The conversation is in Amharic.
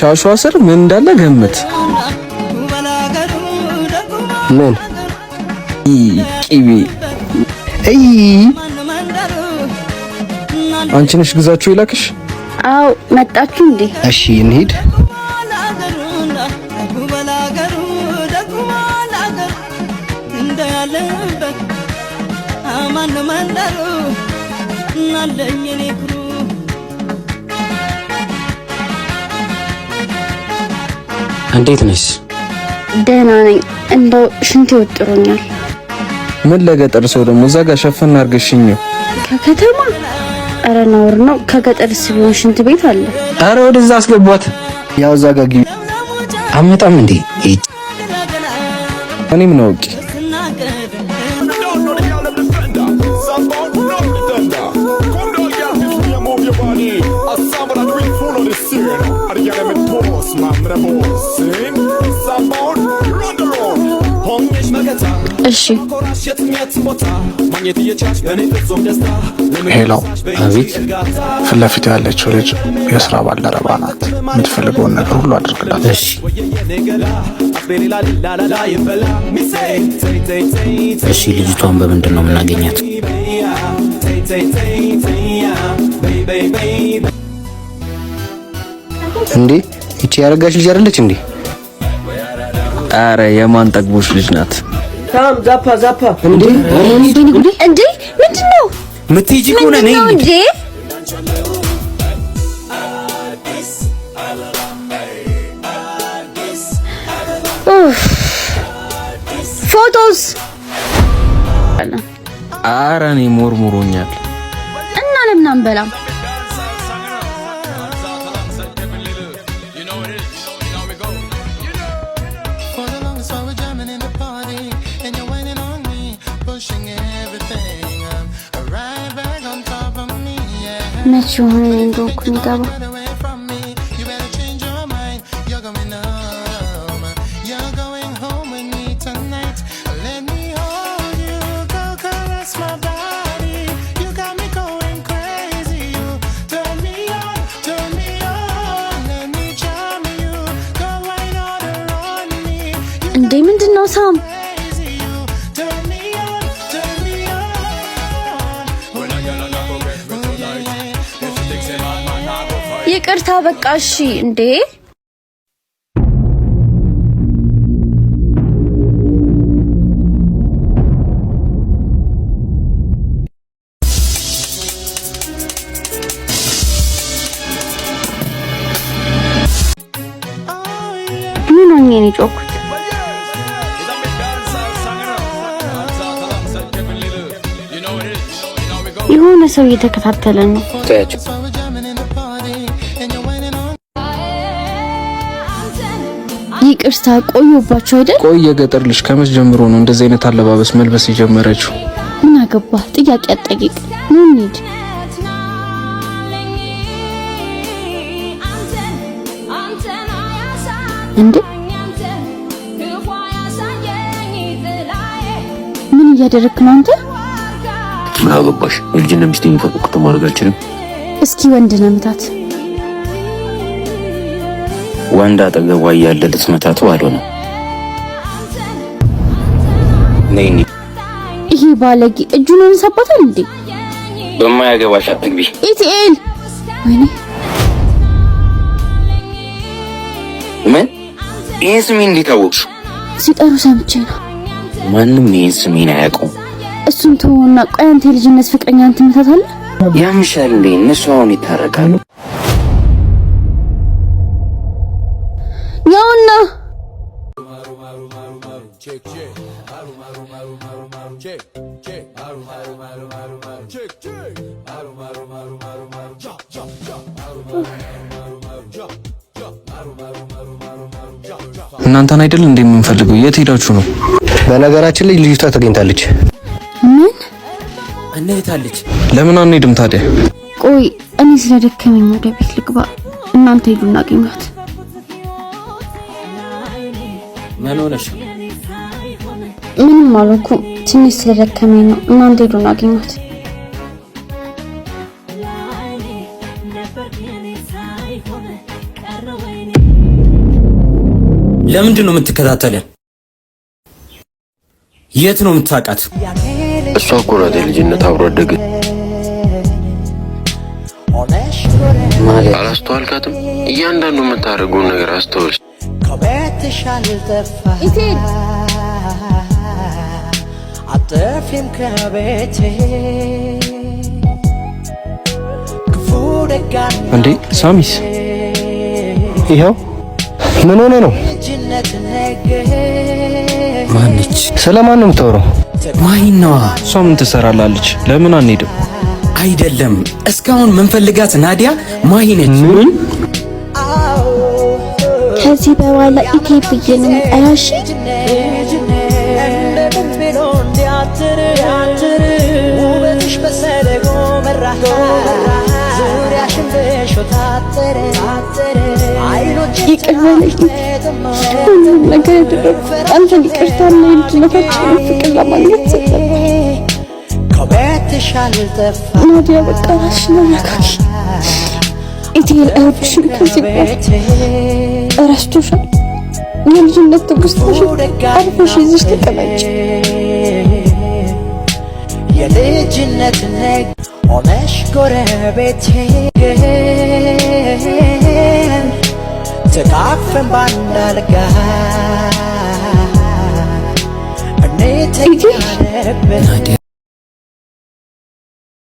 ሻሿ ስር ምን እንዳለ ገምት። ምን? ቂቤ። እይ። አንቺ ነሽ ግዛችሁ ይላክሽ? አዎ፣ መጣችሁ እንዴ? እሺ እንሂድ። እንዴት ነሽ? ደህና ነኝ። እንደው ሽንቴ ወጥሮኛል። ምን ለገጠር ሰው ደግሞ እዛ ጋር ሸፈን አድርገሽኝ። ከከተማ? ኧረ ነውር ነው። ከገጠርስ ቢሆን ሽንት ቤት አለ። አረ ወደዛ አስገቧት። ያው እዛ ጋር ግቢ። አመጣም እንዴ? እኔ ምን አውቄ። እሺ። Hello። አቤት። ፊት ለፊት ያለችው ልጅ የስራ ባልደረባ ናት። የምትፈልገውን ነገር ሁሉ አድርግላት። እሺ እሺ። ልጅቷን በምንድን ነው የምናገኛት? እንዴ፣ ይቺ ያረጋሽ ልጅ አይደለች እንዴ? አረ የማን ጠግቦች ልጅ ናት? ሳም፣ ዛፓ ዛፓ። እንዴ! እንዴ፣ ምንድን ነው? ምትሄጂ ከሆነ ነይ። ምንድን ነው እንዴ? ኡፍ። ፎቶስ? አረ እኔ ሞርሙሮኛል። እና ለምን አንበላም? For the longest while we're jamming in the party, and you're whining on me, pushing everything. Right back on top of me, yeah. መቼ የሆነ እኔ እንደሆንኩ የሚገባው? Get away from me, you better change your mind. You're going home, you're going home with me tonight. Let me hold you, go caress my body. You got me going crazy. You turn me on, turn me on. Let me charm you, go wine order on me. You እንዴ፣ ምንድን ነው ሳም? crazy, you turn me on, turn me on. ይቅርታ በቃ እሺ። እንዴ፣ ምን ሆኜ ነው የጮኩት? የሆነ ሰው እየተከታተለን ነው። ተያቸው። While we're jamming in the party, and you're whining on ይቅርታ ቆዩባቸው አይደል? ቆይ፣ የገጠር ልጅ ከመች ጀምሮ ነው እንደዚህ አይነት አለባበስ መልበስ የጀመረችው? ምን አገባ? ጥያቄ አትጠይቅ። ኑ እንሂድ። እንዴ፣ ምን እያደረግክ ነው አንተ? ምን አገባሽ? የልጅነት ሚስቴ የሚፈቅዱትን ማድረግ አልችልም። እስኪ ወንድ ነህ ምታት። ወንድ አጠገቧ እያለ ልትመታት አልሆነ። ነይ እንሂድ። ይሄ ባለጌ እጁን ያነሳባታል እንዴ? በማያገባሽ አትግቢ። ኢቲኤል፣ ወይኔ። ምን? ይህን ስሜን እንዴት አወቅሽው? ሲጠሩ ሰምቼ ነው። ማንም ይህን ስሜን አያውቀውም። እሱን ተወውና፣ ቆይ አንተ የልጅነት ፍቅረኛህን ትመታታለህ? ያምሻል እንዴ? እነሱ አሁን ይታረቃሉ። ያውና። እናንተን አይደል እንዴ የምንፈልገው? የት ሄዳችሁ ነው? በነገራችን ላይ ልጅቷ ተገኝታለች። ምን? እና የታለች? ለምን አንሄድም ታዲያ? ቆይ፣ እኔ ስለደከመኝ ወደ ቤት ልግባ። እናንተ ሂዱና አግኟት። ምን ሆነሽ? ምንም አልሆንኩም። ትንሽ ስለደከመኝ ነው። እናንተ ሂዱና አግኟት። ለምንድን ነው የምትከታተለን? የት ነው የምታውቃት? እሷ እኮ ናት የልጅነት አብሮ አደግ። ማለት አላስተዋልካትም? እያንዳንዱ የምታደርገውን ነገር አስተውል። ኢቴል። አጠፊም ከቤቴ ክፉ ደጋ እንዴ ሳሚስ? ይኸው ምን ሆነ ነው? ልጅነት ነገር። ማነች? ስለማን ነው የምታወራው? ማሂን ነዋ። እሷ ምን ትሰራላለች? ለምን አንሄድም? አይደለም፣ እስካሁን ምንፈልጋት ናዲያ ማሂ ነች። ምን? ከዚህ በኋላ ኢቴ ብዬ ነው የምጠራሽ። እንደምን ብሎ እንዲያትር ውበትሽ በሰለ ጎመራ ዙሪያሽን በሾህ ታጠረ አይኖች ይቅር በለኝ። ሁሉም ነገር ያደረኩት አንተን ይቅርታና የልጅነታችንን ፍቅር ለማግኘት ስል ነበር። ከቤትሽ አልጠፋ። ናዲያ፣ በቃ ራስሽን አረጋጊ። ኢቴል አይወድሽም ከዚህ በኋላ፣ እረስቶሻል። የልጅነት ትውስታሽን አርፈሽ ይዘሽ ተቀመጪ። የልጅነት ነግ ሆነሽ ጎረቤቴ ተቃቅፈን ባንድ አልጋ እንተኛ ነበር። ናዲያ።